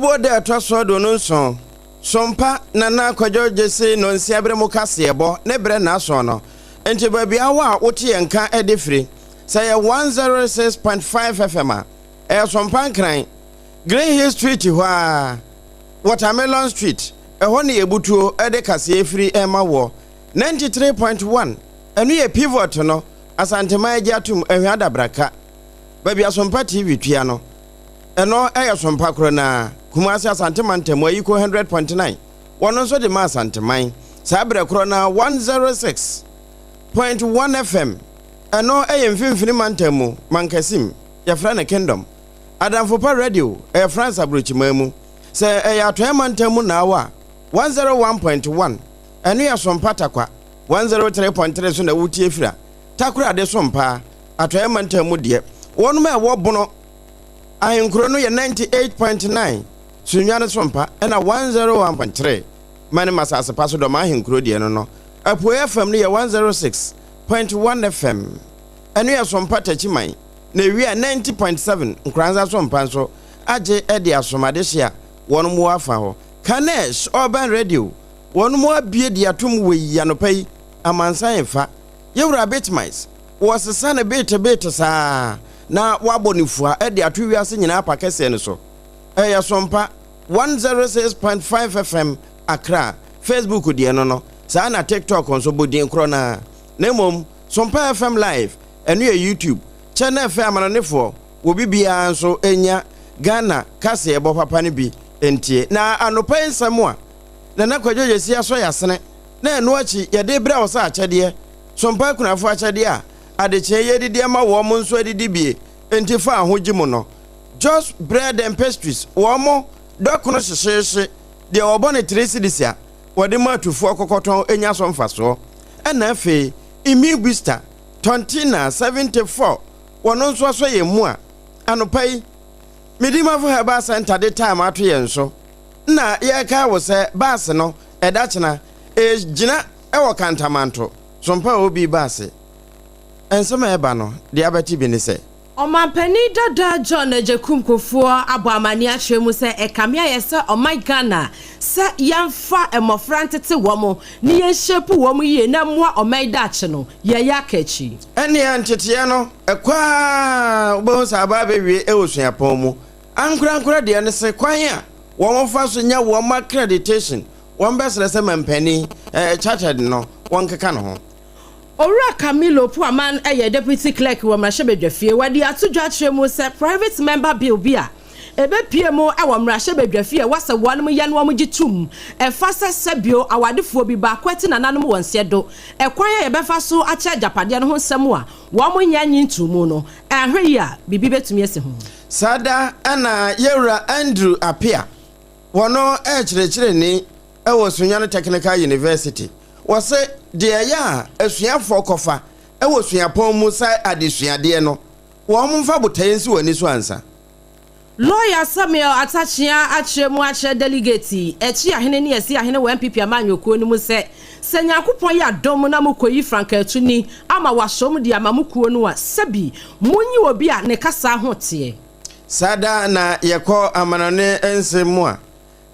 Obuo da a ɛtɔ so 27, Sompa Nana Kwadwo Gyesi Nonsia bere mu kaseɛbɔ ne berɛ nnason no nti baabi a wɔ a wote yɛn nka de firi, sɛ ɛyɛ 106.5 FM a, ɛyɛ Sompa Nkran, Green Hill Street hɔ ara, Watermelon Street, ɛhɔ ne yɛbutuo de kaseɛ firi rema woɔ. 93.1, ɛno yɛ Pivot no, Asanteman agye atom, Ahwea Adabraka, baabi a Sompa TV tua no. Ɛno yɛ sompa korɔ no ara. Kumasi Asante Mantam Ayiko 100.9 wɔno nso de ma Asanteman. Saa berɛ korɔ no ara 106.1 FM ɛno yɛ Mfimfini Mantam mu Mankasim, yɛfrɛ no Kingdom. Adamfopa Radio ɛyɛ France aburokyiman mu. Sɛ ɛyɛ Atɔeɛ Mantam mu na awɔ a, 101.1 ɛno yɛ Sompa Tarkwa. 103.3 nso na wotie firi a, Takoradi Sompa, Atɔeɛ Mantam mu deɛ. Wɔnom a ɛwɔ Bono Ahenkuro no yɛ 98.9 Sunyani Sompa ɛna 101.3 Manim Asase pa so Dɔm Ahenkuro deɛ no no. Apueɛ fam no yɛ 106.1 FM ɛno yɛ Sompa Takyiman na ewia 90.7 Nkoranza Sompa nso agye de asom adehye a wɔnom wɔ afa hɔ. Kanesh Urban Radio wɔnom abue de atom wei anɔpa yi amansan fa. Yɛwura Bitmice Wɔsesa no beetebeete saa na wɔabɔ no fua de ato wiase nyinaa pa kɛseɛ no so. Ɛyɛ Sompa 106.5 FM Accra, Facebook deɛ no no, saa na TikTok nso bɔ din korɔ no ara. Na mmom Sompa FM Live, ɛno yɛ YouTube, kyɛ na ɛfɛ amanɔnefoɔ wɔ bibiara nso nya Ghana kaseɛbɔ papa no bi ntie. Na anɔpa yi nsɛm a Nana Kwadwo Gyasi asɔ yɛasene na ɛno akyi yɛde rebrɛ wo sɛ akyɛdeɛ Sompa akunafo akyɛdeɛ a adekyeɛ yɛdidi ama wɔn nso adidi bie enti fa ahogye mu no Jos Bread and Pastries wɔn dɔkono hyehyeehye deɛ wɔbɔ no 3 cedis a wɔde ma atufoɔ kɔkɔtɔn nya so mfasoɔ ɛna afei Immune Booster Tontina 74 wɔn nso asɔ yɛn mu a anɔpa yi Medimafo Herbal Center de time ato yɛn so na yɛrekae wo sɛ baase no ɛda kyena ɛgyina Wɔ Kantamanto, Sompa a obi ba ase, nsɛm a ɛba no, deɛ abɛte bi ne sɛ. Ɔmanpanin dada John Agyekum Kufuor abɔ amaneɛ akyerɛ mu sɛ ɛkame ayɛ sɛ ɔman Ghana sɛ yɛmfa mmɔfra ntete wɔn ne yɛn shape wɔn yie na mmoa ɔman yi daakye no, yɛyɛ aka akyi. Ɛnneɛ nteteɛ no, ɛkɔ ara wobɛhu sɛ aba abɛwie wɔ suapɔn mu. Ankorankorɛ deɛ no se kwan a wɔfa so nya wɔn accreditation Wɔbɛsrɛ sɛ mampanin, eh, chartered no, wɔnkeka ne ho. Owura Camillo Puaman yɛ Deputy Clerk wɔ Mmarahyɛbadwafie. Wɔde ato dwa akyerɛ mu sɛ Private Member Bill bi a ɛbɛpue mu wɔ Mmarahyɛbadwafie a ɛwɔ sɛ wɔnom yɛ na wɔgye tom ɛfa sɛ sɛbio awadefoɔ bi baako ati nananom wɔ nseɛ do ɛkwan a yɛbɛfa so akyɛ agyapadeɛ no ho nsɛm a wɔn nnya nnye ntoo mu no, anhwɛ yie a biribi bɛtumi asi ho. Saa da na Yɛwura Andrew Appiah Wɔno kyerɛkyerɛni wɔ Sunyani Technical University. Wɔse deɛ ɛyɛ a asuafoɔ kɔfa wɔ suapɔn mu sɛ adesuadeɛ no, wɔn mfa botaeɛ nsi wɔn ani so ansa. Lawyer Samuel Atakyea akyerɛ mu akyerɛ Delegate, Akyiahene ne Asiahene wɔ NPP amanyɔkuo no mu sɛ, sɛ Nyankopɔn yɛ adom na mokɔyi frankaatuni ama wasɔ mu de ama mo kuo no a, sɛbi monyi obi a ne kasaa ho teɛ. Saa da na yɛkɔ amanɔne nsɛm mu a,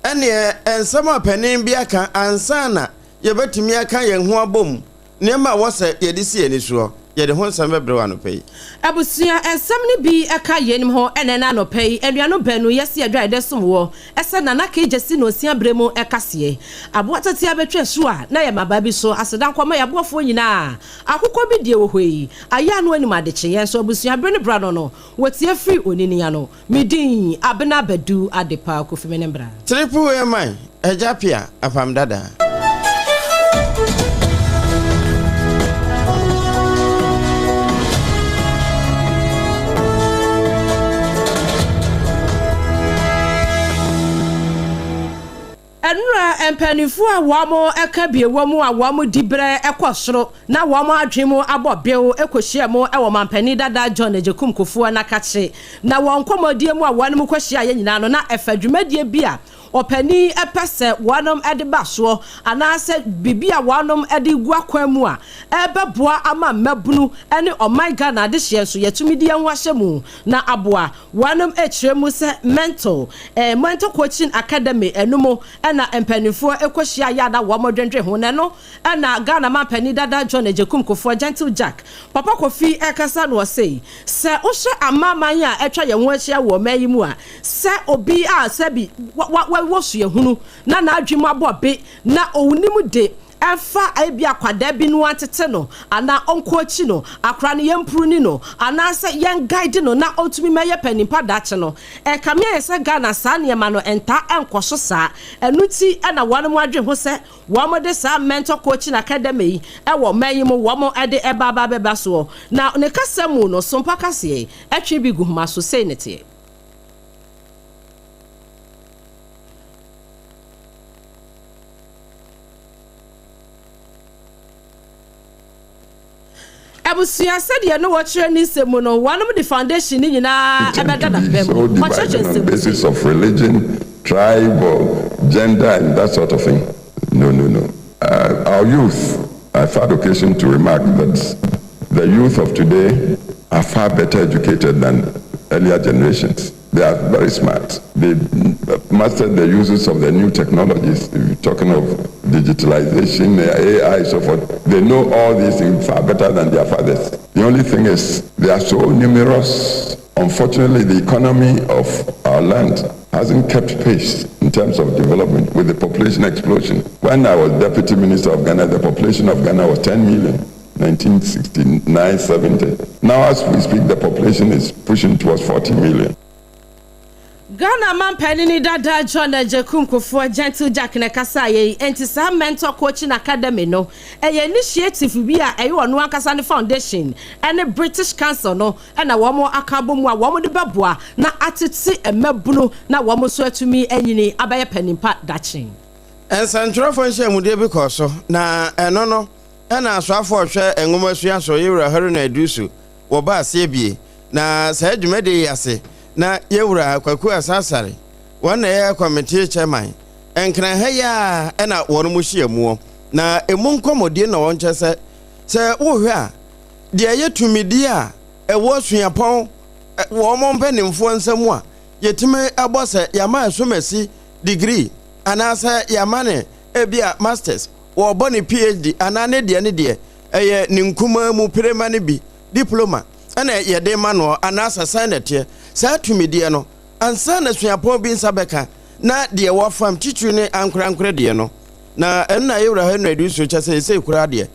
ɛnneɛ nsɛm a panin bi aka ansa na yɛbɛtumi aka yɛn ho abom, nneɛma a ɛwɔ sɛ yɛde si yɛn ani soɔ, yɛde ho nsɛm bɛbrɛ wo anɔpa yi. Abusua nsɛm no bi ka yeinom ho ɛnnɛ na anɔpa yi, anuanom baanu yɛse yɛdɔ a yɛde som woɔ sɛ Nana Kay Gyasi Nonsia berɛ mu kaseɛ. Aboa tete abɛtwa asuo a na yɛ mmabaa bi so aseda nkɔma yɛn aboafoɔ nyinaa. Akokɔ bi deɛ wɔ hɔ yi, ayɛ ano anim adekyeeɛ nso abusua bere ne berɛ ano no, Wɔtie firi onini ano. Me din, Abena Badu Adepa Kofi me ne mbra. Triple A man, Agya Pia, Apam Dada. Ɛnora mpaninfoɔ a wɔn ka bie wɔ mu a wɔn dibrɛ kɔ soro na wɔn adwene mu abɔ bew kɔ hyia mu wɔ Ɔmanpanin dada John Agyekum Kufuor n'akakye na wɔn nkɔmɔdie mu a wɔn kɔ hyiaeɛ nyinaa no na ɛfa dwumadie bi a Ɔpanin pɛ sɛ wɔnom de ba soɔ anaasɛ biribi a wɔnom de gu akwan mu a ɛbɛboa ama mmabunu ne ɔman Ghana adehyeɛ nso yɛatumi de yɛn ho ahyɛ mu na aboa. Wɔnom kyerɛ mu sɛ Mentor, Mentor Coaching Academy ɛno mu na mpaninfoɔ kɔhyia yɛ a na wɔn dwendwen ho na ɛno na Ghana manpanin dada John Agyekum Kufuor, Gentle Jack, Papa Kofi ɛkasa na ɔse sɛ wohwɛ amanaman a atwa yɛn ho ahyia wɔ ɔman yi mu a Sɛ obi a sɛbi wɔ suahunu na n'adwene mu abɔ be na ɔnnim de, ɛmfa ebia akwadaa bi no antete no anaa ɔnkoakyi no, akwadaa no yɛmpruni no anaasɛ yɛnguide no na ɔntumi mmɛyɛ panin pa daakye no, ɛkame ayɛ sɛ Ghana saa nneɛma no ntaa nkɔ so saa. Ɛno nti na wɔn adwene ho sɛ wɔde saa Mentor Coaching Academy yi wɔ ɔman yi mu wɔde ɛba aba abɛba soɔ. Na ne kasa mu no, Sompa kaseɛ yi twe bi gu homa so, sei na ɛteɛ. Abusua sɛdeɛ no wɔkyerɛ ne nsɛm mu no, wɔnom de foundation no nyinaa ɛbɛda tend to be n'abam. so Wɔkyerɛkyerɛ divided nsɛm on mu basis sei. of religion, tribe or gender and that sort of thing. No, no, no. Uh, our youth, I've had occasion to remark that the youth of today are far better educated than earlier generations. They are very smart. They mastered the uses of the new technologies. If you're talking of digitalization, AI, so forth. They know all these things far better than their fathers. The only thing is they are so numerous. Unfortunately, the economy of our land hasn't kept pace in terms of development with the population explosion. When I was deputy minister of Ghana, the population of Ghana was 10 million. 1969 70. Now, as we speak, the population is pushing towards 40 million. Ghana manpanini dada John Agyekum Kufuor, Gentle Jack na ɛkasaeɛ yi, enti saa Mentor Coaching Academy no, ɛyɛ initiative bi a ɛyɛ ɔno ankasa ne foundation ne British Council no na wɔn aka abɔ mu a wɔn de bɛboa na atete mmabunu na wɔn nso atumi anyini abɛyɛ panin pa dakye. Nsɛntwerɛfoɔ nhyiamudeɛ bi kɔɔ so, na ɛno no na asoafoɔ a ɔhwɛ nwomasua so, Yewura Haruna Iddrisu, wɔba aseɛ bie. Na saa dwumadie yi ase na Yewura Kwaku Asah-Asare, wɔn na ɛyɛ kɔmitee chairman. Nkran ha yi ara na wɔn hyia muɔ. Na ɛmu nkɔmmɔdie na wɔn kyerɛ sɛ, sɛ wohwɛ a, deɛ ɛyɛ tumidie a ɛwɔ suapɔn wɔn mpanimfoɔ nsa mu a yɛtumi bɔ sɛ yɛama asumasi degree anaasɛ yɛama no ebia masters, wɔrebɔ ne PhD anaa ne deɛ ne deɛ ɛyɛ ne nkumaa mu perema no bi, diploma, na yɛde rema noɔ anaasɛ sɛn na ɛteɛ. Saa tumideɛ no, ansa na suapɔn bi nsa bɛka na deɛ wɔfam titiriw ne ankorankorɛ deɛ no, na ɛno na Yɛwura Henry Adusu kyɛ sɛ seesei koraa deɛ,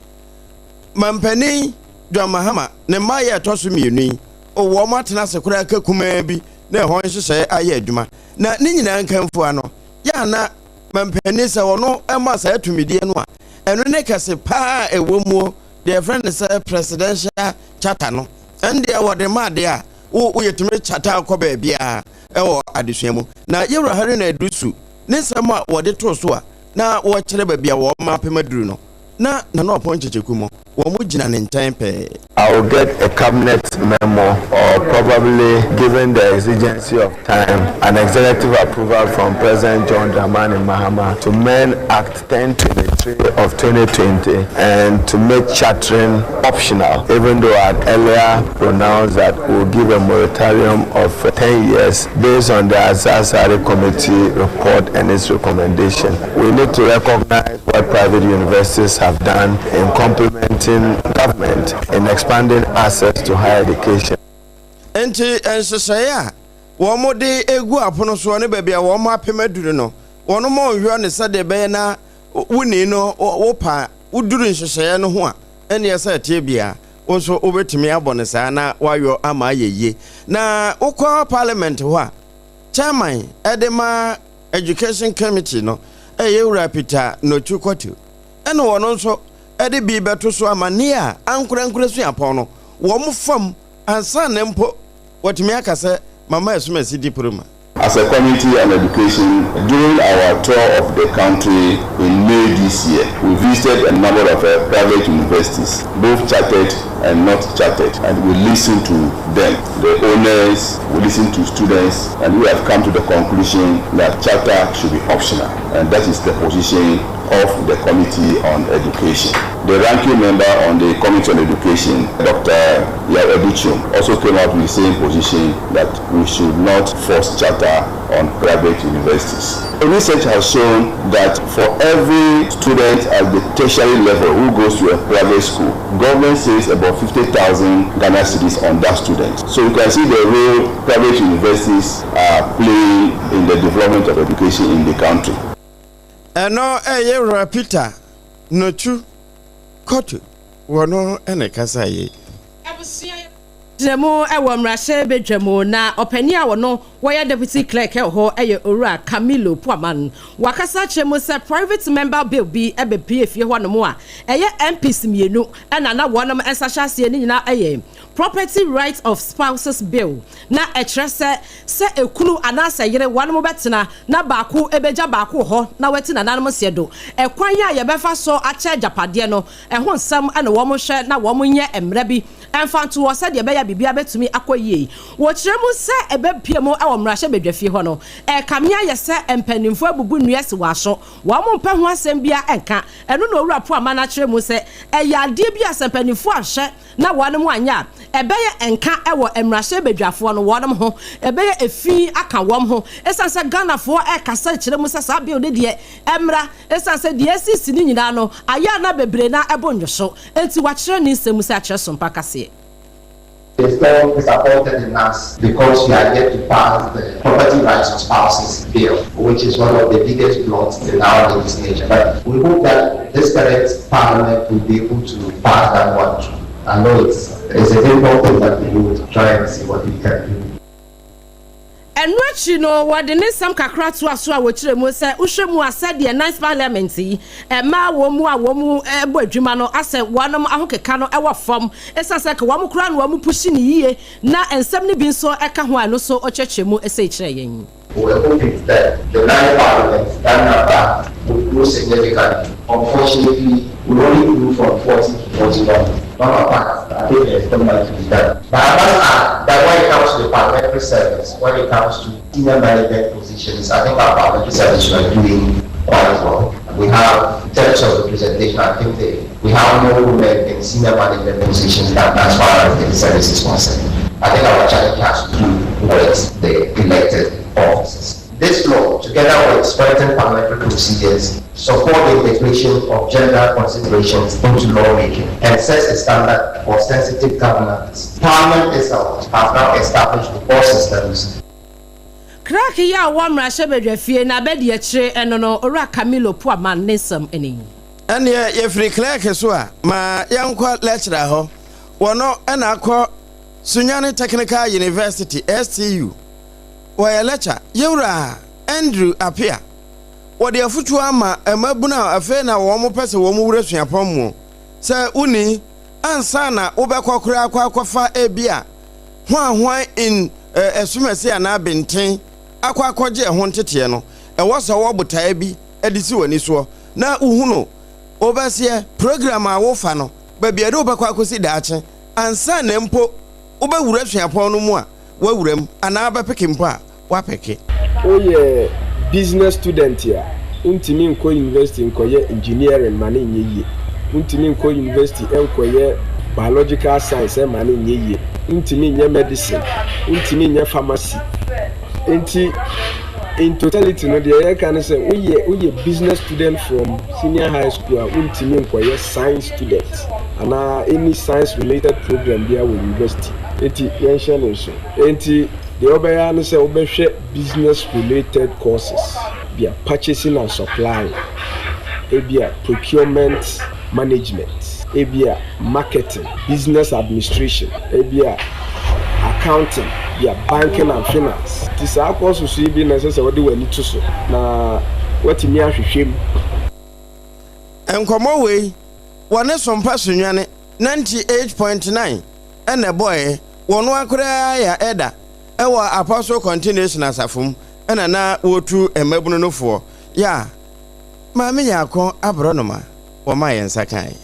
Mampanin John Mahama ne mmaeɛ a ɛtɔ so mmienu yi, wɔn atena ase koraa ka kumaa bi na ɛhɔ nhyehyɛeɛ ayɛ adwuma. Na ne nyinaa nkamfua no, yɛ a na mampanin sɛ ɔno ma saa tumidie no a, ɛno ne kɛse paa a ɛwɔ muo, deɛ yɛfrɛ no sɛ presidential charter no, ɛno deɛ wɔde ma adeɛ a, wo woyɛtumi charter kɔ baabiara ɛwɔ adesua mu. Na Yɛwura Haruna Iddrisu ne nsɛm a wɔde too so a na wɔkyerɛ baabi a wɔn apem aduru no, na Nana Ɔpɔn Kyekyeku mo, wɔn gyina ne nkyɛn pɛɛ. I will get a cabinet memo or probably given the exigency of time, an executive approval from President John Dramani Mahama to mend Act 1023 of 2020 and to make chartering optional, even though I had earlier pronounced that we'll give a moratorium of 10 years based on the Azazari Committee report and its recommendation. We need to recognize what private universities have done in complementing government in expanding access to higher education. Enti nhyehyɛe a wɔde gu apono soɔ ne baabi a wɔapem aduru no, wɔn nhwɛ no sɛdeɛ ɛbɛyɛ na wonni no wo pa a, woduru nhyehyɛeɛ no ho a, ɛnneɛ sɛ ɛteɛ biara, wo nso wobɛtumi abɔ no saa na woayɔ ama ayɛ yie. Na wokɔ parliament hɔ a, chairman de ma Education Committee no yɛ Wura Peter Nochu Kotil, ɛna ɔno nso de bi bɛto so ama nea ankorankore suapɔn no wɔn fam ansa na mpo wɔatumi aka sɛ Mama Asumasi di Prima. As a committee on education, during our tour of the country in May this year, we visited a number of private universities, both chartered and not chartered, and we listened to them, the owners, we listened to students, and we have come to the conclusion that charter should be optional, and that is the position of the Committee on Education. The ranking member on the Committee on Education, Dr. Yaw Adutwum, also came out with the same position that we should not force charter on private universities. Research has shown that for every student at the tertiary level who goes to a private school, government saves about 50,000 Ghana cedis on that student. So you can see the role private universities are playing in the development of education in the country. Ɛno ɛyɛ Wura Peter Nochu Kotu wɔno na ɛkasa yei. Abusua yi gyina mu wɔ mmarahyɛ badwa mu na ɔpanin a ɔno wɔyɛ deputy clerk wɔ hɔ yɛ Owura Camillo Puaman. Wakasa akyerɛ mu sɛ private member bill bi bɛpue fie hɔ nom a ɛyɛ MPs mmienu na na wɔnom nsa hyɛ aseɛ ne nyinaa yɛ Property Rights of Spouses Bill na ɛkyerɛ sɛ sɛ ekunu anaasɛ yere wɔnom bɛtena na baako bɛgya baako wɔ hɔ na wati nananom seɛ do. Ɛkwan a yɛbɛfa so akyɛ agyapadeɛ no ɛho nsɛm na wɔn hwɛ na wɔn nyɛ mmara bi mfa nto hɔ sɛdeɛ ɛbɛyɛ a biribiara bɛtumi akɔ yie. Wɔkyerɛ mu sɛ ɛbɛpue mu wɔ mmarahyɛbadwafie hɔ no, ɛrekame ayɛ sɛ mpanimfoɔ abubu nnua asi wɔn aso, wɔn mpɛ ho asɛm biara nka. Ɛno na Owura Poama no akyerɛ mu sɛ ɛyɛ adeɛ bi a sɛ mpanimfoɔ anhwɛ na wɔnom anyɛ a, ɛbɛyɛ nka wɔ mmarahyɛbadwafoɔ no wɔnom ho, ɛbɛyɛ efi aka wɔn ho. Ɛsiane sɛ Ghanafoɔ rekasa kyerɛ mu sɛ saa bill no deɛ ɛmmra, ɛsiane sɛ deɛ asisi no nyinaa no ayɛ a na bebree no ara bo nnwo so nti, wakyerɛ ne nsɛm mu sɛ akyerɛ so mpa kaseɛ. They still disappointed in us because we are yet to pass the Property Rights of Spouses Bill, which is one of the biggest blocks in our legislature. But we hope that this current parliament will be able to pass that one too. I know it's, it's a difficult thing, but we will try and see what we can do. Ɛno akyi no, wɔde ne nsɛm kakra toa so a wɔkyerɛ mu sɛ wohwɛ mu a sɛdeɛ Ninth Parliament yi mmaa wɔn mu a wɔn bɔ adwuma no asɛ wɔn ahokeka no wɔ fam ɛsiane sɛ nka wɔn koraa na wɔn pushi no yie na nsɛm no bi nso ka ho a ɛno nso ɔkyerɛkyerɛ mu sei kyerɛɛ yɛn. We were hoping that the Ninth Parliament, that number would grow significantly. Unfortunately, we only grew from 40 to 41. Mama Pat, I think there's still much to be done. But I must add that when it comes to the parliamentary service, when it comes to senior management positions, I think our parliamentary service are doing quite well. We have, in terms of representation, I think they, we have more women in senior management positions than as far as the service is concerned. I think our challenge has to do with the elected offices. This law, together with strengthened parliamentary procedures, support the integration of gender considerations into lawmaking and sets a standard for sensitive governance. Parliament itself has now established robust systems Clerk yi a ɔwɔ mmarahyɛbadwafie na abadiakyire no no, Owura Camillo Puaman ne nsɛm ni. Ɛnneɛ yɛfiri clerk so a, ma yɛnkɔ lecturer hɔ. Wɔno na akɔ Sunyani Technical University, STU. Wɔyɛ lecture. Yɛwura Andrew Appiah, wɔde afotuo ama mmabunu a afei na wɔn pɛ sɛ wɔn wura suapɔn mu sɛ woni ansa na wobɛkɔ koraa akɔ akɔfa ebia hwanhwan in asumasi anaa benten akɔ akɔgye ɛho nteteɛ no, ɛwɔ sɛ wɔ botaeɛ bi de si w'ani soɔ na wohunu wobɛseɛ program a wofa no baabi a ɛde wobɛkɔ akɔsi daakye ansa na mpo wobɛwura suapɔn no mu a woawura mu anaa wobɛpeke mpo a woapeke. Woyɛ business student a, wontumi nkɔ university nkɔyɛ engineering ma no nyɛ yie. Wontumi nkɔ university nkɔyɛ biological science ma no nyɛ yie. Wontumi nyɛ medicine, wontumi nyɛ pharmacy. Nti in totality no deɛ yɛka ne sɛ woyɛ woyɛ business student from senior high school a wontumi nkɔyɛ science student anaa any science related program biara wɔ university. Enti yɛnhyɛ no nso. Enti deɛ wobɛyɛ ara ne sɛ wobɛhwɛ business related courses, bia purchasing and supplying, ebia procurement management, ebia marketing, business administration, ebia accounting, bia banking and finance. Nti saa courses yi bi na ɛsɛ sɛ wode w'ani to so na woatumi ahwehwɛ mu. Nkɔmmɔ wei, wɔne Sompa Sunyani 98.9 na ɛbɔeɛ, wɔn ara koraa yɛ ɛda wɔ Apostle Continuation Asafo mu. na na wɔretu mmabunu no foɔ. Yɛ a Maame Nyarko aborɔnoma wɔmaa yɛn nsa kaeɛ.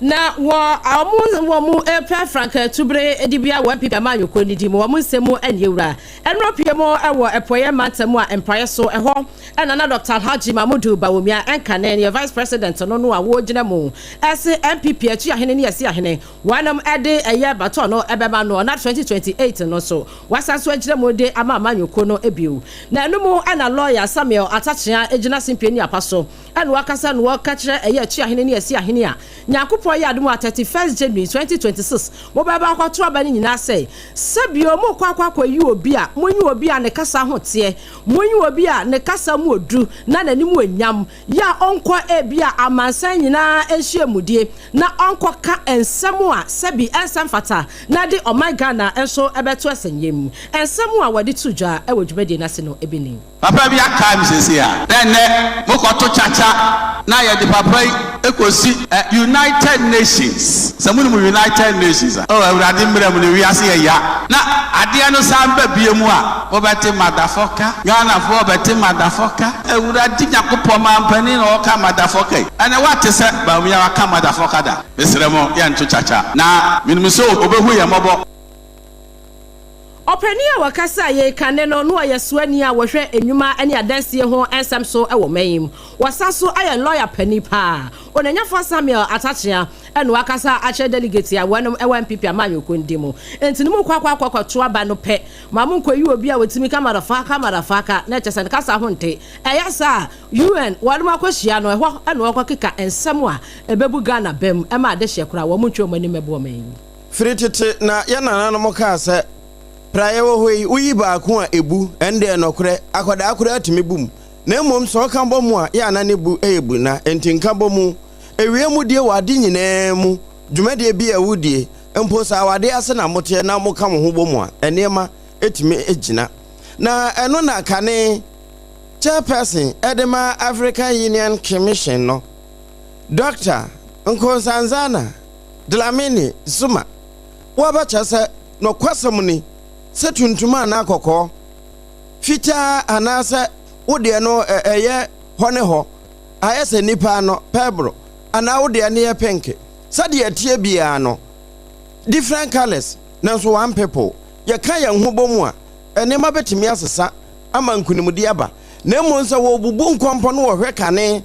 Na wɔ wɔn wɔn repɛ frankaa tubere dibea wɔ NPP amanyɔkuo no din mu, wɔn nsɛm mu ɛne awura. Ɛnora pue mu wɔ Apueɛ mantam a mpraeɛ so, ɛhɔ na na Dɔkta Alhaji Mahmudu Bawumia ɛnkane ne Vice President no no a wɔgyina mu ɛse NPP atuahene ne asiahene wɔnom ɛde ɛyɛ batɔ no ɛbɛma noɔ na 2028 no nso wasan so agyina mu de ama amanyɔkuo no bio. Na ɛno mu na Lawyer Samuel Atakyea gyina simpie ne apa so na wakasa na wɔka kyerɛ ɛyɛ Atuahene ne Asiahene a Nyankopɔn yɛ adom a 31st January 2026 mobɛba akɔto aba no nyinaa sɛ, sɛ bio mokɔ akɔ akɔyi obi a, monyi obi a ne kasa ho teɛ, monyi obi a ne kasa mu odu na n'anim wɔ nyam, yɛ a ɔnkɔ ebia amansan nyinaa nhyiamudie na ɔnkɔka nsɛm a sɛbi ɛnsɛ mfata na de ɔman Ghana nso bɛto asɛnyɛ mu. Nsɛm a wɔde to dwa wɔ dwumadie no ase no bi ni. Papa bi akae me seesei a, na ɛnnɛ mokɔto kyakya na yɛde papa yi kɔsi United Nations. Sɛ monim United Nations a, oh Awurade mmerɛ mu no wiase yɛ ya. Na adeɛ no san ba bio mu a, mobɛte madafɔka. Ghanafoɔ bɛte madafɔka. Awurade Nyankopɔn mampanin na ɔɔka madafɔka yi. Ɛnɛ woate sɛ Bawumia waka madafɔka da? Mesrɛ mo yɛnto kyakya. Na menim sɛ ɔbɛhu yɛn mmɔbɔ. Ɔpanin a wɔkasaa yei kane no na ɔyɛ soani a wɔhwɛ nnwuma ne adansie ho nsɛm so wɔ ɔman yi mu. Wɔsan so ayɛ lɔya panin paa. Onanyafoɔ Samuel Atakyea na wakasa akyerɛ delegate a wɔnom wɔ NPP amanyɔkuo no din mu. Enti no mokɔ akɔ akɔ kɔto aba no pɛ ma monkɔyi obi a ɔtumi ka madafaka madafaka na kyerɛ sɛ ne kasa ho nte. Ɛyɛ saa a UN wɔnom akɔhyia no ɛhɔ na wɔkɔkeka nsɛm a ɛbɛbu Ghana bam ma adehyeɛ koraa wɔn ntwe wɔn anim mmɛbo ɔman yi. Firi tete na yɛn nananom kaa sɛ, Praeɛ wɔ hɔ yi, woyi baako a ɛbu, ɛndeɛ nɔkorɛ, akwadaa koraa tumi bu mu. Na mmom sɛ ɔka bɔ mu a, yɛ a na ne bu yɛ bu na enti nka bɔ mu. Ewie mu die wɔ ade nyinaa mu, dwumadie bi a wodie, mpo sɛ awadeɛ ase na moteɛ na moka mo ho bɔ mu a, nneɛma tumi gyina. Na ɛno na kane Chairperson de ma African Union Commission no, Dɔkta Nkosazana Dlamini Zuma, woabɛkyerɛ sɛ nɔkwasɛm ni sɛ tuntum anaa kɔkɔɔ, fitaa anaasɛ wo deɛ no ɛyɛ hɔ ne hɔ, ayɛ sɛ nnipa ano, pɛbro, anaa wo deɛ no yɛ penke. Sɛdeɛ ɛteɛ biara no, different colours nanso one people. Yɛka yɛn ho bɔ mu a, nneɛma bɛtumi asesa ama nkunimdie aba. Na mmom sɛ wɔbubu nkɔmpɔ no wɔhwɛ kane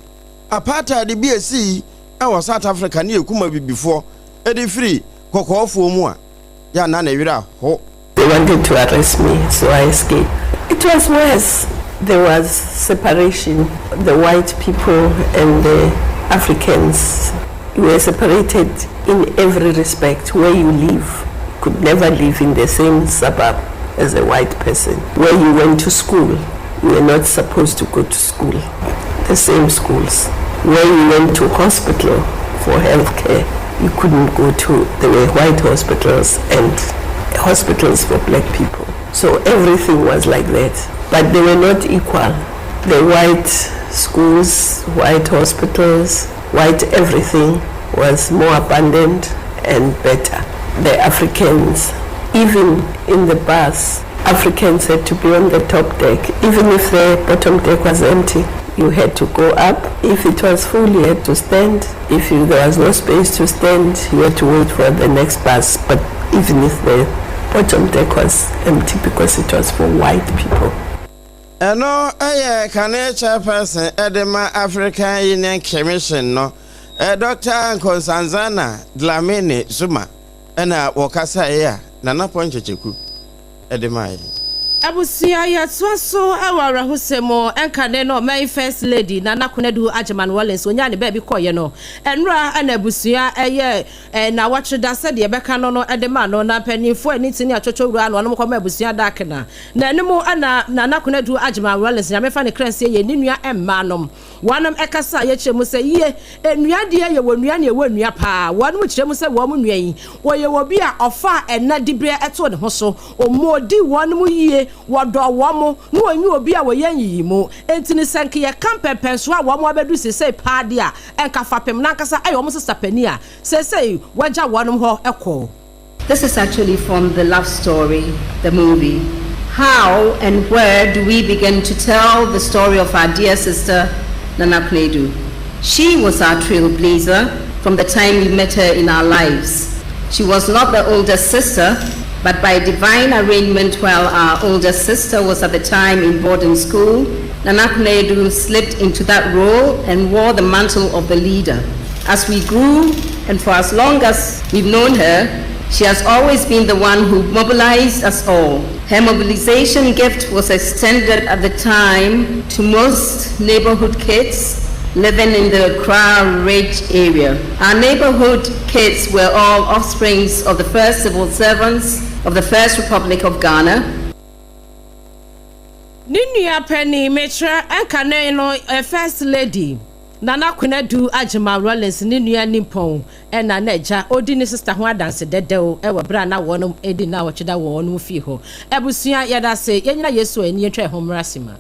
apartheid bi a ɛsii wɔ South Africa ne yɛkum abibifoɔ de firi kɔkɔɔfoɔ mu a, yɛ a na ne werɛ aho. They wanted to arrest me, so I escaped. It was worse. There was separation. The white people and the Africans were separated in every respect. Where you live, you could never live in the same suburb as a white person. Where you went to school, you were not supposed to go to school, the same schools. Where you went to hospital for health care, you couldn't go to, there were white hospitals and hospitals for black people. So everything was like that. But they were not equal. The white schools, white hospitals, white everything was more abundant and better. The Africans, even in the bus, Africans had to be on the top deck. Even if the bottom deck was empty, you had to go up. If it was full, you had to stand. If you, there was no space to stand, you had to wait for the next bus. But even if the bottom deck was empty because it was for white people. Ɛno yɛ kane chairperson de ma African Union Commission no, Dɔkta Nkosazana Dlamini Zuma na wɔkasaeɛ a Nana Pɔnkye de maa yɛn. Abusua yɛtoa so wɔ awerɛhosɛm mu, ɛnkane no ɔman yi First Lady Nana Konadu Agyeman Rawlings ɔnyaa ne baabi kɔeɛ no, ɛnora na abusua yɛ nnawɔtwe da sɛdeɛ ɛbɛka no no de maa no, na mpaninfoɔ a ɛne ti ne atwotwo wura no wɔnom kɔma abusua da akena. Na ɛno mu na Nana Konadu Agyeman Rawlings Nyame mfa ne kra nsie yie ne nua mmaa nom wɔnom kasa a yɛkyerɛ mu sɛ yie nnua deɛ yɛwɔ nnua ne yɛwɔ nnua paa wɔnom kyerɛ mu sɛ wɔn nua yi ɔyɛ obi a ɔfaa ɛna diberɛ too ne ho so Wɔdii wɔn yie, wɔdɔɔ wɔn, na wɔnyɛ obi a wɔyɛ nyiyimu. Enti no sɛ nka yɛka mpɛnpɛnsoɔ a wɔn abɛdu seesei paa deɛ a, nka fapem no ankasa yɛ wɔn sesa panin a seesei wagya wɔn hɔ kɔ. This is actually from the love story, the movie. How and where do we begin to tell the story of our dear sister, Nana Konadu? She was our trailblazer from the time we met her in our lives. She was not the oldest sister, but by divine arrangement while our older sister was at the time in boarding school, Nana Konadu slipped into that role and wore the mantle of the leader. As we grew, and for as long as we've known her, she has always been the one who mobilized us all. Her mobilization gift was extended at the time to most neighborhood kids living in the Accra Ridge area. Our neighborhood kids were all offsprings of the first civil servants of the First Republic of Ghana. Ne nua panin, mekyerɛ ɛnkane no First Lady Nana Konadu Agyemang Rawlings ne nua nimpɔn na n'agya ɔdi ne sista ho adanse dɛdɛw wɔ berɛ a na wɔnom redi nnawɔtwe da wɔ wɔnom fie hɔ. Abusua, yɛdase, yɛnyina Yesu ani yɛntwa yɛn ho mmra sima.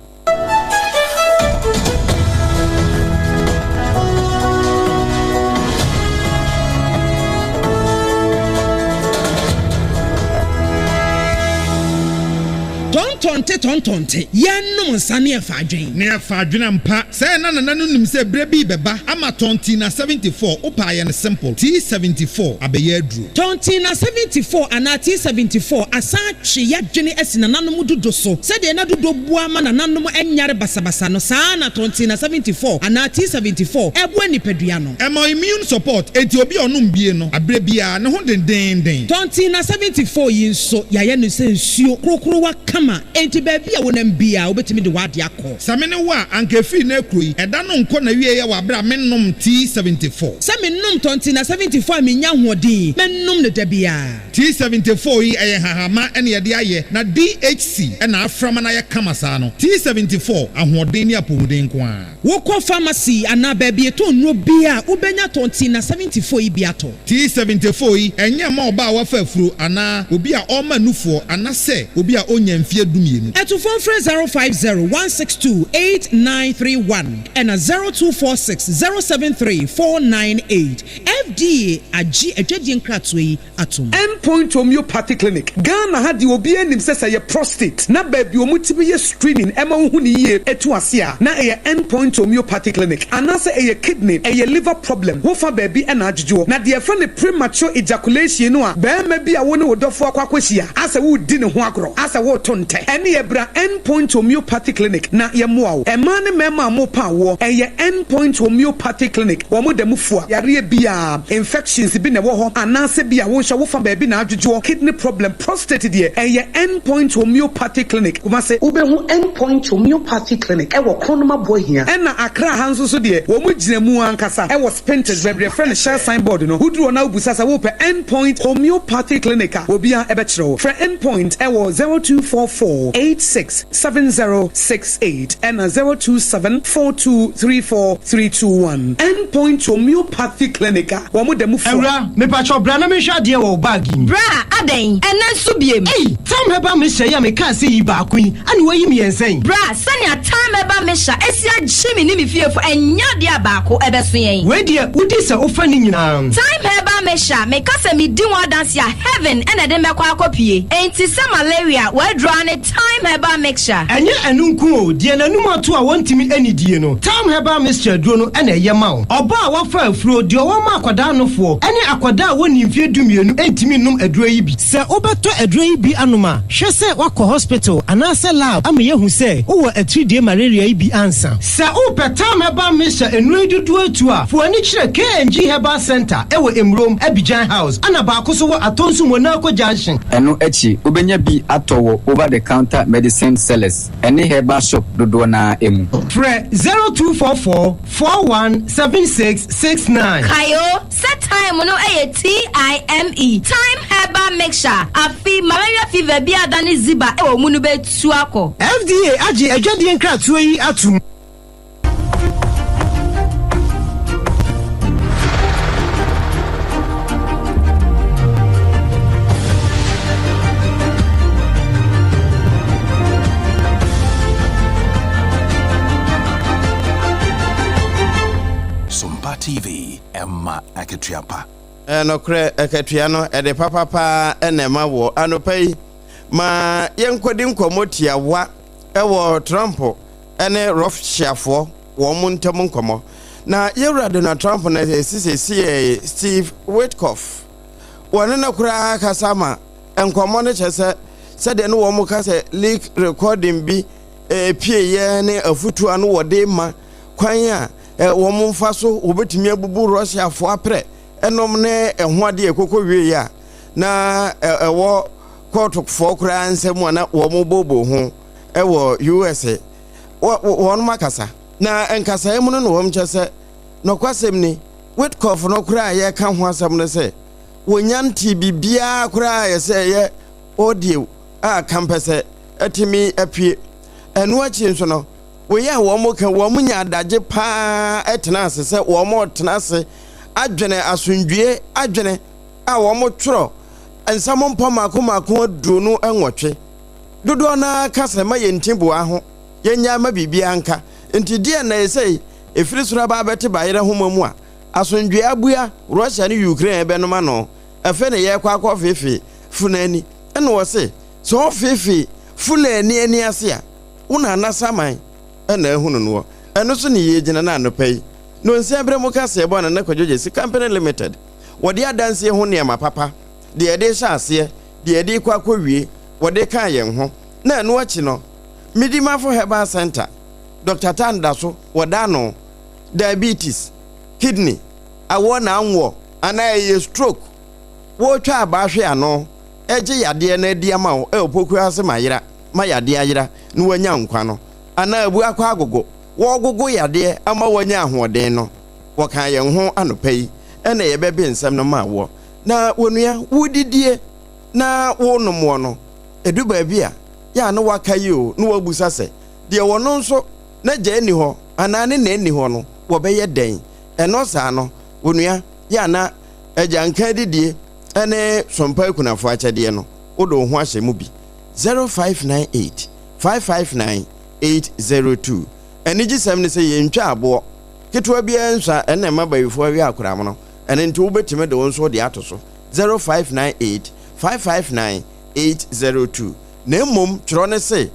Tɔntɔnte tɔntɔnte, yɛnnom nsa ne ɛfa adwen. Ne ɛfa adwen ampa. Sɛɛ na nana no nim sɛ berɛ bi rebɛba ama Tɔntina 74, wopɛ a yɛ no simple, T74 abɛyɛ aduro. Tɔntina 74 anaa T74 asan atwe y'adwene asi nananom dodo so. Sɛdeɛ na dodo boa ma nananom nyare basabasa no, saa ara na Tɔntina 74 anaa T74 boa nipadua no. Ɛma immune support, enti obi a ɔnom bie no, aberɛ biara ne ho dendeenden. Tɔntina 74 yi nso, yɛayɛ no sɛ nsuo korokorowa kama, enti baabi a wonam biara wobɛtumi de w'adeɛ akɔ. Sɛ me ne wo a, anka ɛfiri nnɛ rekuro yi, ɛda no nkɔ n'awieɛ wɔ aberɛ a mennom T74. Sɛ menom Tɔntina 74 a mennya ahoɔden yi, mɛnom no da biara. T74 yi ɛyɛ nhahamma na yɛde ayɛ na DHC na afra ma no ayɛ kama saa no. T74, ahoɔden ne apɔmuden nko ara. Wokɔ pharmacy anaa baabi yɛtɔn nnuro biara a, wobɛnya Tɔntina 74 yi bi atɔ. T74 yi ɛnyɛ mma ɔbaa a wafa afuro anaa obi a ɔrema nufoɔ anasɛ obi a ɔnnya mfeɛ dumienu. Atufoɔ mfrɛ 050 162 8931 ɛna 0246 073 498. FDA agye adwadie nkratoɔ yi atom. End Point Homeopathy Clinic, Ghana ha deɛ obiara nim sɛ sɛ ɛyɛ prostate na baabi a wɔtumi yɛ screening ɛma wohu no yie ɛtu ase a na ɛyɛ End Point Homeopathy Clinic anaasɛ ɛyɛ kidney, ɛyɛ liver problem, wofa baabi na adwodwoɔ. Na deɛ yɛfrɛ no premature ejaculation no a barima bi a wo ne wo dɔfoɔ akɔ akɔhyia asɛ woredi ne ho agorɔ asɛ woreto ntɛ ɛneɛ bra End Point Homeopathy Clinic na yɛmmoa wo. Mmaa ne mmarima a mopa awoɔ ɛyɛ End Point Homeopathy Clinic wɔn da mu fua yareɛ biara. Infections bi na ɛwɔ hɔ anaasɛ bi a wo nso wofa baabi na adwodwoɔ, kidney problem, prostate deɛ ɛyɛ End Point Homeopathy Clinic, Kumasi. Wobɛhu End Point Homeopathy Clinic wɔ Kronum Aboahia. Ɛna Accra ha nso so deɛ wɔn gyina mu ankasa wɔ Spintex baabi a yɛfrɛ no Shell sign board no. Woduru hɔ na wobisa sɛ wopɛ End Point Homeopathy Clinic a, obiara bɛkyerɛ wo. Frɛ End Point wɔ 0244 86 7068 ɛna 027 4234 321. End Point Homeopathy Clinic a wɔn da mu fua. Awura, mepakyɛw bra na menhwɛ adeɛ wɔ wo bag yi mu. Bra, adɛn? Ɛnnɛ nso biem? Ei! Tam Herbal Mixture yi a mekaa sɛ yi baako yi, ɛna woayi mmiɛnsa yi? Bra, sɛnea Tam Herbal Mixture asi agye me ne me fiefo, ɛnyɛ adeɛ a baako ɛbɛso yɛn. Wei deɛ, wodi sɛ wofa ne nyinaa. Thyme Herbal Mixture, meka sɛ medi ho adanse a, heaven na ɛde me bɛkɔ akɔpue. Enti sɛ malaria, w'aduro ara ne Thyme Herbal Mixture. Ɛnyɛ ɛno nko o, deɛ n'anum ato a wɔntumi nnidie no, Thyme Herbal Mixture aduro no na ɛyɛ ma wo. Ɔbaa a wafa afuro, deɛ ɔwɔ ma akwadaa nofoɔ, ne akwadaa a wɔnnii mfeɛ dumienu ntumi nnom aduro yi bi. Sɛ wobɛtɔ aduro yi bi anom a, hwɛ sɛ woakɔ hospital anaasɛ lab ama yɛahu sɛ wowɔ atiridie malaria yi bi ansa. Sɛ wopɛ Thyme Herbal Mixture nnuro yi dodoɔ atu a, fa w'ani kyerɛ KNG Herbal Centre wɔ Emurom, Abidjan House, ɛna baako nso wɔ Atonsu Monaco Junction. Ɛno akyi, wobɛnya bi atɔ wɔ over-the-counter medicine sellers ne herbal shop dodoɔ no ara mu. Frɛ 0244 41 76 69. Kae o, sɛ thyme no yɛ TIME, Thyme Herbal Mixture, afe malaria fever bi a adane ziba wɔ mu no bɛtu akɔ. FDA agye adwadie nkratoɔ yi atom. Sompa TV, ɛma akatua pa. Ɛyɛ nokorɛ, akatua no, ɛde papa paa na ɛma woɔ. Anɔpa yi, Ma yɛnkɔdi nkɔmmɔ tiawa wɔ Trump ne Russiafoɔ wɔn ntam nkɔmmɔ. Na yɛwura Donald Trump na ɛsi sɛsi Steve Witkoff. Wɔne no koraa kasa ma nkɔmmɔ no kyerɛ sɛ sɛdeɛ ne wɔn ka sɛ leak recording bi pieeɛ ne afutuo a no wɔde ma kwan a wɔn mfa so wɔbɛtumi abubu Russiafoɔ aprɛ ɛnom ne ɛho adeɛ ɛkɔkɔ wieeɛ a na ɛwɔ kɔɔtofoɔ koraa nsɛm a na wɔn booboo ho wɔ USA. Wɔn akasa. Na nkasaeɛ mu no na wɔn kyɛ sɛ nɔkwasɛm ni, Witkoff no koraa a yɛreka ho asɛm no sɛ wɔnya ntee biribiara koraa a yɛsɛ ɛyɛ audio a kampɛsɛ atumi apue. Ɛno akyi nso no, wei a wɔn ka wɔn nya adagye paa tena ase sɛ wɔn retena ase adwene asomdwie adwene a wɔtwerɛ nsɛm mpɔ mmaako mmaako 28. Dodoɔ no ara ka sɛ ma yɛnti boa ho, yɛnnyae ma biribiara nka. Nti deɛn na ɛsɛ ɛfiri soro aba abɛte bayerɛ nhoma mu a asomdwoeɛ abua Russia ne Ukraine bɛnom ano? Afei na yɛrekɔ akɔfeefee Fulani. Ɛna ɔse sɛ ɔfeefee Fulani ani ase a, wo na anasaman na ahunu noɔ. Ɛno so ne yɛgyina no anɔpa yi. Nonsia berɛ mu kaseɛbɔ a Nana Kwadwo Gyasi Company Limited wɔde adansie ho nneɛma papa, deɛ yɛde rehyɛ aseɛ, deɛ yɛde rekɔ akɔwie, wɔde kaa yɛn ho. Na ɛno akyi no, Medimafo Herbal Centre, Dɔkta Tan da so wɔ da ano, diabetes, kidney, awɔ na anwɔ anaa ɛyɛ stroke, wɔretwa abaa hwe ano regye yadeɛ no adi ama wo wɔ pokua ase ma yera, ma yadeɛ ayera na woanya nkwa no, anaa abu akɔ agogo, wɔregogo yadeɛ ama woanya ahoɔden no, wɔkaa yɛn ho anɔpa yi na yɛbɛbe nsɛm no maa woɔ. Na onua, wodidie na wonommoɔ no, ɛdu baabi a, yɛ a na woaka yi o, na woabusa sɛ, deɛ ɔno nso n'agya nni hɔ anaa ne na nni hɔ no, wɔbɛyɛ dɛn? Ɛno saa no, onua, yɛ a na agyanka adidie ne sompa akunafoɔ akyɛdeɛ no, wode wo ho ahyɛ mu bi. 0598 559 802. Anigyesɛm ne sɛ yɛntwa aboɔ ketewa biara nsua, ɛno na ɛma bayifoɔ awie akoramono. Ɛno nti wobɛtumi de wo nso wode ato so, 0598 559 802. Na mmom twerɛ no se,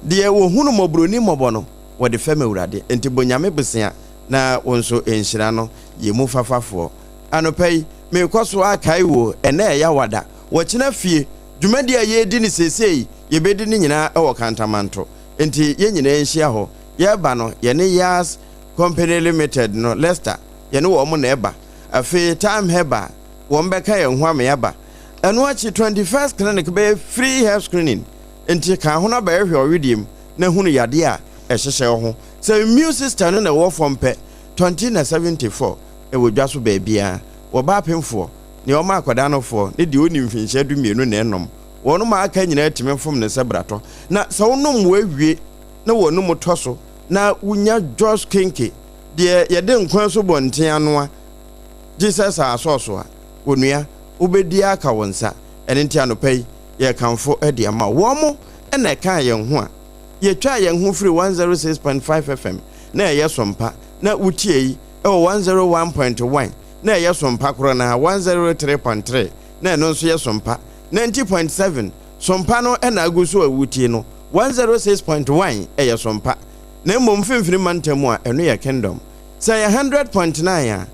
Deɛ wɔhunu mmɔborɔni mmɔbɔ no, wɔde fɛm Awurade. Enti bɔ Nyame bosea na wo nso nhyira no. Yɛ mu fafafoɔ. Anɔpa yi, merekɔ so akae wo, ɛnnɛ ɛyɛ Awada, wɔkyena fie, dwumadie a yɛredi no seesei, yɛbɛdi ne nyinaa wɔ Kantamanto. Enti yɛn nyinaa nhyia hɔ. Yɛreba no, yɛne Yas Company Limited no, Leicester, yɛne wɔn na ɛba. Afei Time Herbal, wɔn bɛka yɛn ho ama yɛaba. Ɛno akyi, 21st Clinic bɛyɛ free health screening. Enti ka ho na bɛhwehwɛ ɔwedeɛ mu na hunu yadeɛ a ɛhyehyɛ wo ho. Sɛ immune system no na ɛwɔ fam pɛ, 20 na 74 ɛwɔ dwa so baabiara. Wɔba apemfoɔ, nea ɔma akwadaa no foɔ ne deɛ ɔnni mfinhyia dumienu na ɛnom. Wɔnom a aka nyinaa tumi fom no sɛ bratɔ. Na sɛ wonom wie na w'anum tɔ so na wonya Jos Kenke, deɛ yɛde nkwan asubɔnten anoa, Jesus asɔɔso a, onua, wobɛdi ara aka wo nsa. Ɛno nti anɔpa yi, yɛrekamfo de ama wo. Wɔn na ɛkaa yɛn ho a yɛtwaa yɛn ho firii 106.5 FM na ɛyɛ Sompa na wotie yi wɔ 101.1 na ɛyɛ Sompa korɔ no ara, 103.3 na ɛno nso yɛ Sompa, 90.7 Sompa no na agu so a wotie no, 106.1 ɛyɛ Sompa. Na mmom mfimfini mantam a ɛno yɛ Kingdom. Sɛ ɛyɛ 100.9 a,